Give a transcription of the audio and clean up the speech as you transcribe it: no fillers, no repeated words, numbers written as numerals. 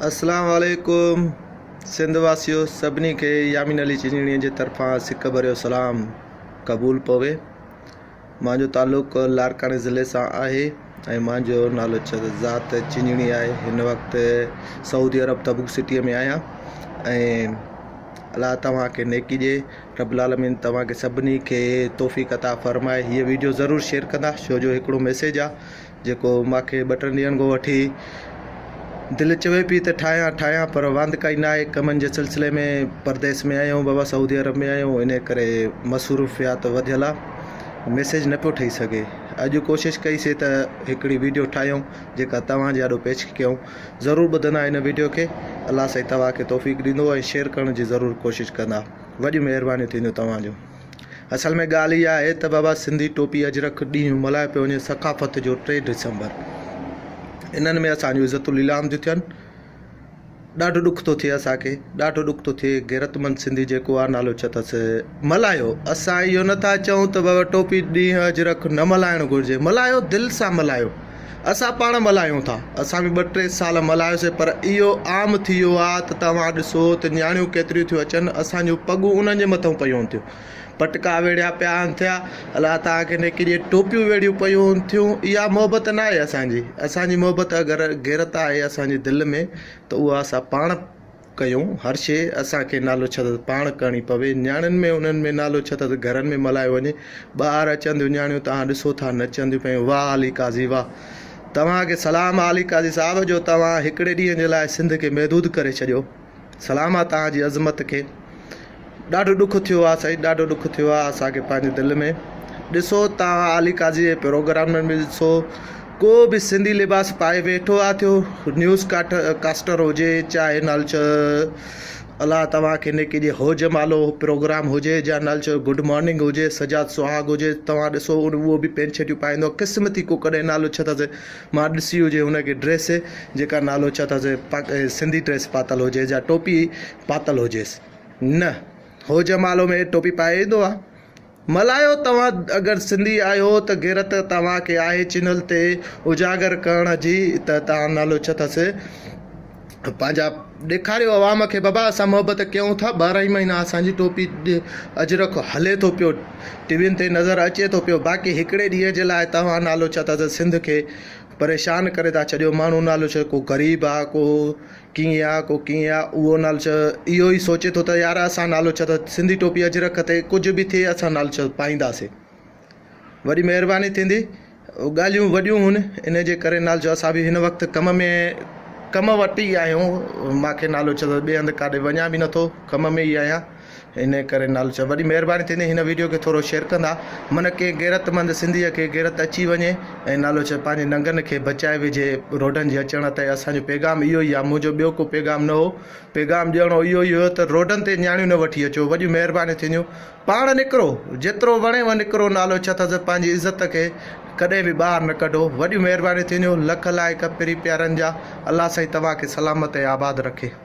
اسلام عليڪم سنڌ واسيو سڀني کي يامين علي چنجڻي جي طرفان سڪ ڀريو سلام قبول پوي مانجو تعلق لاڙڪاڻي ضلعي سان آهي ۽ مانجو نالو ذات چنجڻي آهي هن وقت سعودي عرب تبوڪ سٽي ۾ آهيان ۽ الله توهان کي نيڪي ڏي رب العالمين توهان کي سڀني کي توفيق عطا فرمائي هيء ويڊيو ضرور شيئر ڪندا ڇو جو هڪڙو ميسيج آهي جيڪو مان کي ٻه ٽن ڏينهن کان وٺي دل چوي پئي ته ٺاهيان ٺاهيان پر واندڪائي نه آهي ڪمن جي سلسلي ۾ پرديس ۾ آهيون بابا سعودي عرب ۾ آهيون ان ڪري مصروفيات وڌيل آهي ميسيج نه پيو ٺهي سگهي اڄ ڪوشش ڪئي سي ته هڪڙي ويڊيو ٺاهيون جيڪا توهان جي آڏو پيش ڪيون ضرور ٻڌندا هن ويڊيو کي الله سائين توهان کي توفيق ڏيندو ۽ شيئر ڪرڻ جي ضرور ڪوشش ڪندا وڏيون مهربانيون ٿينديون توهان جون. اصل ۾ ڳالهه اها آهي ته بابا سنڌي ٽوپي اجرڪ ڏينهن ملهايو پيو وڃي ثقافت جو 3 ڊسمبر انهن ۾ اسان جون عزتون ليلام ٿيون ٿين ڏاڍو ڏک ٿو ٿئي اسان کي ڏاڍو ڏک ٿو ٿئي غيرتمند سنڌي جيڪو آهي نالو ڇا اٿس ملهايو اسان اهو نٿا چئون ته بابا ٽوپي ڏينهن اجرڪ نه ملهائڻ گهرجي ملهايو دل سان ملهايو اسان پاڻ ملهايون ٿا اسان به ٻه ٽي سال ملهايوسي پر اهو عام ٿي ويو آهي ته توهان ڏسو ته نياڻيون ڪيتريون ٿيون اچن اسان جون پڳون انهن جي مٿئون پيون ٿيون پٽڪا ويڙهيا پيا آهن ٿيا الله توهان کي نيڪي ڏي ٽوپيون ويڙهيون پيون ٿيون اها محبت نه آهي اسان جي اسان جي محبت اگر غيرت آهي اسان جي دل ۾ ته اها اسان پاڻ ڪيون هر شيء اسان کي نالو ڇا ته پاڻ ڪرڻي پوي نياڻين ۾ انهن ۾ نالو ڇا ته گهرن ۾ ملهايو وڃي ٻاهر اچن ٿيون نياڻيون توهان ڏسو ٿا نچن ٿيون پيون واهه علي قاضي واهه توهان کي سلام آ علي قاضي صاحب جو توهان هڪڙي ڏينهن جي لاء سنڌ کي محدود ڪري ڇڏيو سلام آ توهان جي عظمت کي. ڏاڍو ڏک ٿيو آ سائين ڏاڍو ڏک ٿيو آ اسان کي پنهنجي دل ۾ ڏسو توهان علي قاضي جي پروگرامن ۾ ڏسو ڪو به سنڌي لباس پائي ويٺو آ ٿيو نيوز ڪاٽ ڪاسٽر هجي چاهي نالچ الله توهان کي نيڪي ڏي هو جمالو پروگرام هجي جا نالچ گڊ مارننگ هجي سجاد سهاڳ هجي توهان ڏسو اهو به پينٽ شرٽيون پائيندو قسم ٿي ڪو ڪڏهن نالو ڇا اٿس مان ڏسي هجي هن کي ڊريس جيڪا نالو ڇا اٿس سنڌي ڊريس پاتل هجي جا ٽوپي پاتل هجيس نه هو جمالو ۾ ٽوپي پائي ايندو آ ملايو توهان اگر سنڌي آهيو ته غيرت توهان کي آهي چينل تي اجاگر ڪرڻ جي ته توهان نالو ڇا اٿس پنهنجا ڏيکاريو عوام کي بابا اسان محبت ڪيون ٿا 12 ئي مهينا اسان جي ٽوپي اجرڪ هلي ٿو پيو ٽي وين تي نظر اچي ٿو پيو باقي هڪڙي ڏينهن جي لاء توهان نالو ڇا اٿس سنڌ کي پريشان ڪري ٿا ڇڏيو ماڻهو نالو ڇا ڪو غريب آ ڪو ڪيئن آ ڪو ڪيئن آ اهو نالو ڇا اهو ئي سوچي ٿو ته يار اسان نالو ڇا اٿس سنڌي ٽوپي اجرڪ تي ڪجهه به ٿئي اسان نالو ڇا پائينداسي وڏي مهرباني ٿيندي. ڳالهيون وڏيون هن ان جي ڪري نالو چيو اسان به هن وقت ڪم ۾ ڪم وٽ ئي آهيون مان کي نالو چيو ٻئي هنڌ ڪاڏي وڃان به نٿو ڪم ۾ ئي آهيان ان ڪري نالو چيو وڏي مهرباني ٿيندي هن ويڊيو کي ٿورو شيئر ڪندا من ڪنهن غيرت مند سنڌي کي غيرت اچي وڃي ۽ نالو چيو پنهنجي ننگن کي بچائي وجهي روڊن جي اچڻ تي اسان جو پيغام اهو ئي آهي منهنجو ٻيو ڪو پيغام نه هو پيغام ڏيڻو اهو ئي هيو ته روڊن تي نياڻيون نه وٺي اچو وڏيون مهربانيون ٿينديون پاڻ نڪرو، جيترو وڻيو نڪرو نالو ڇا اٿس پنهنجي عزت کي ڪڏهن به ٻاهر نه ڪڍو وڏيون مهربانيون ٿينديون لک لائق پرين پيارن جا الله سائين توهان کي سلامت ۽ آباد رکي.